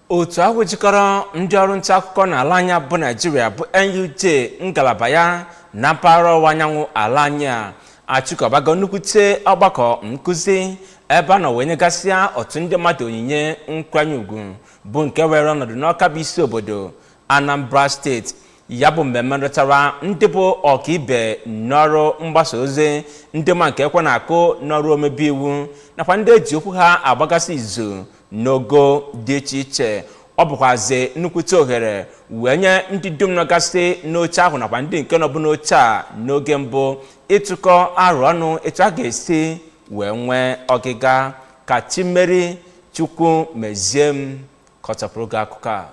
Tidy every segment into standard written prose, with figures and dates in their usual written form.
Otu ahụ jikọrọ ndị ọrụ nta akụkọ n'ala anyị bụ Naijiria, bụ NUJ, ngalaba ya na mpaghara ọwụwa anyanwụ ala anyị a achịkọbago nnukwute ọgbakọ nkụzi ebe a nọ wee nyegasịa otu ndị mmadụ onyinye nkwanye ugwu, bụ nke were ọnọdụ n'Ọka, bụ isi obodo Anambra Steeti. Ya bụ mmemme rụtara ndị bụ ọkaibe n'ọrụ mgbasa ozi, ndị ma nke ekwe na-akụ n'ọrụ omebe iwu, nakwa ndị eji okwu ha agbagasị izu n'ogo dị iche iche. Ọ bụkwazi nnukwute ohere wee nye ndị dum nọgasị n'oche ahụ nakwa ndị nke nọbụ n'oche a n'oge mbụ ịtụkọ arụ ọnụ etu a ga-esi wee nwee ọgịga. Ka Chimeri Chukwu mezie m kọchapụrụ gị akụkọ a.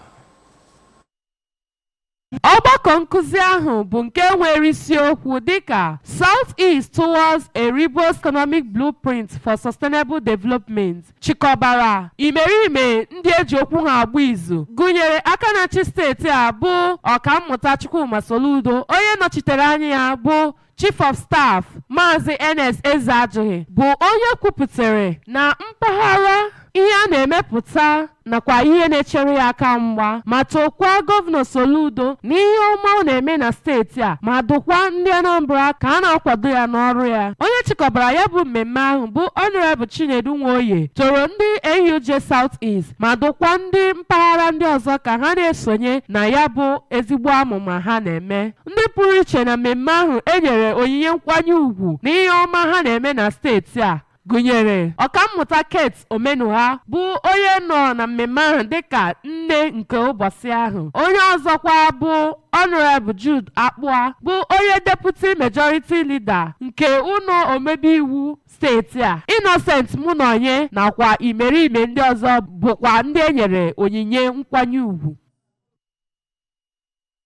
Ọgbakọ nkụzi ahụ bụ nke nwere isiokwu dịka "South East Towards a Robust Economic Blueprint for Sustainable Development" chịkọbara imerime ndị eji okwu ha agba izu, gụnyere aka na-achị steeti a bụ Ọkammụta Chukwuma Soludo, onye nọchitere anya ya bụ Chief of Staff Maazị Ernest Ezeajughi, bụ onye kwupụtara na mpaghara ihe a na-emepụta nakwa ihe na-echere ya aka mgba, ma tokwa Gọvanọ Soludo na ihe ọma ọ na-eme na steeti a, ma dụkwa ndị Anambra ka a na-akwado ya n'ọrụ ya. Onye chịkọbara ya bụ mmemme ahụ bụ Honorable Chinedu Nwoye toro ndị NUJ South East ma dụkwa ndị mpaghara ndị ọzọ ka ha na-esonye na ya bụ ezigbo amụma ha na-eme. Ndị pụrụ iche na mmemme ahụ e nyere onyinye nkwanye ùgwù na ihe ọma ha na-eme na steeti a gụnyere Ọkammụta Kate Omenugha, bụ onye nọ na mmemme ahụ dịka nne nke ụbọchị ahụ. Onye ọzọkwa bụ Honorable Jude Akpua, bụ onye Deputy Majority Leader nke ụlọ omebe iwu steeti a, Innocent Munonye, nakwa imerime ndị ọzọ bụkwa ndị e nyere onyinye nkwanye ùgwù.